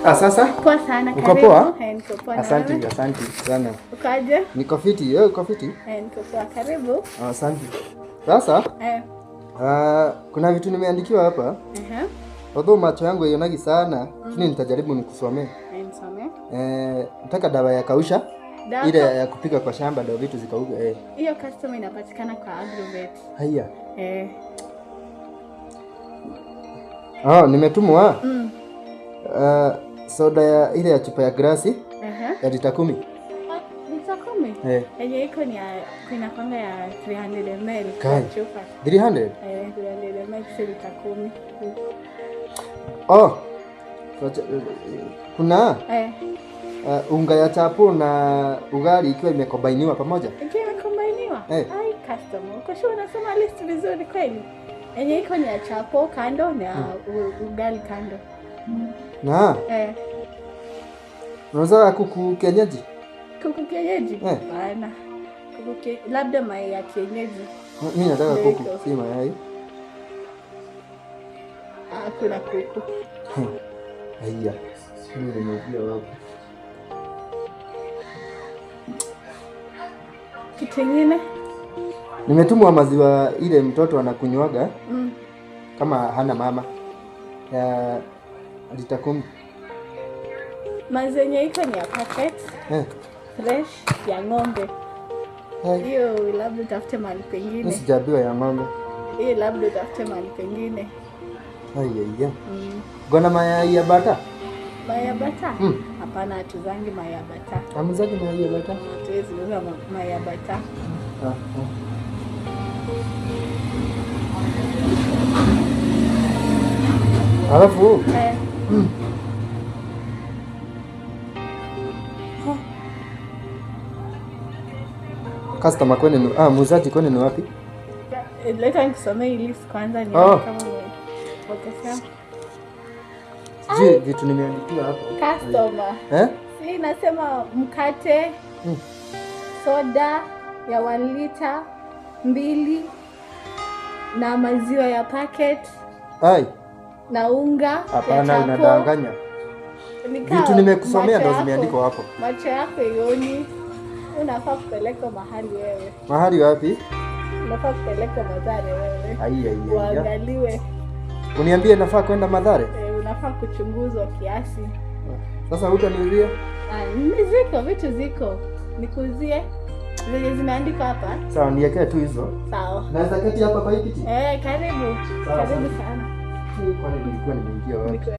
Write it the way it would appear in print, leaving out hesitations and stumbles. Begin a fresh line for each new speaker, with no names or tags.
Ah, sasa?
Poa sana,
Uko
karibu.
poa?
Eh, niko poa na
Asante,
wewe?
asante sana.
Uko aje?
Niko fiti, wewe uko fiti?
Eh, niko poa, karibu.
Ah, asante. Sasa, kuna vitu nimeandikiwa hapa. Although macho yangu haionagi sana, lakini nitajaribu nikusomee.
Eh, nisomee.
Nataka dawa ya kausha.
Dawa
Ile ya kupika kwa shamba ndio vitu zikauke.
Hiyo customer inapatikana kwa Agrovet.
Haya.
Eh.
Oh, nimetumwa. Soda ya ile ya chupa ya glasi ya lita 10.
Ah, lita 10?
Eh.
Yenye iko ni ya inakwanga ya 300 ml
Kai.
chupa.
300?
Eh, 300 ml si lita 10.
Oh. Kuna unga ya chapo na ugali ikiwa imekombainiwa pamoja.
Ikiwa imekombainiwa?
Eh.
Ai, customer, uko sure unasoma list vizuri kweli? Yenye iko ni ya chapo kando na ugali kando.
Na? Unauza kuku kienyeji?
Kuku kienyeji?
Eh.
Hapana. Kuku labda mayai ya kienyeji.
Mimi nataka
Ndio
kuku,
iko.
si mayai.
Ah, kuna kuku.
Haya. Mimi nimeingia wapi?
Kitu kingine?
Nimetumwa maziwa ile mtoto anakunywaga kama hana mama ya lita 10.
Maziwa yenye iko ni ya packet. Fresh ya ng'ombe. Hiyo labda utafute mahali pengine.
Mimi sijaambiwa ya ng'ombe.
Hiyo labda utafute mahali pengine.
Ai, ai, ai. Gona mayai ya bata?
Mayai ya bata? Hapana, hatuzangi mayai ya bata.
Hamzangi mayai ya bata?
Hatuwezi uza mayai ya bata.
Alafu? Customer kwani ni, muuzaji kwani ni wapi?
Leta nikusomee hii list kwanza ni kama umepokea.
Sijui vitu nimeandikiwa hapo.
Customer. Si nasema mkate, soda ya 1 liter 2 na maziwa ya packet.
Ai.
Na unga ya
Hapana,
chapo.
unadanganya.
Nikaa
Vitu nimekusomea
macho
ndo
yako.
zimeandikwa hapo.
Macho yako ioni. Unafaa kupelekwa mahali wewe.
Mahali wapi?
Unafaa kupelekwa Mathare wewe.
Ai, ai, ai, ai.
Uangaliwe.
Uniambie nafaa kwenda Mathare?
Unafaa kuchunguzwa kiasi.
Sasa hutaniulia?
Ni ziko, vitu ziko. Nikuuzie zenye zimeandikwa hapa.
Sawa, niekee tu hizo.
Sawa.
Naweza keti hapa kwa hii kiti?
Karibu.
Sawa,
Karibu
sawa.
sana.
Kwani nilikuwa nimeingia wapi?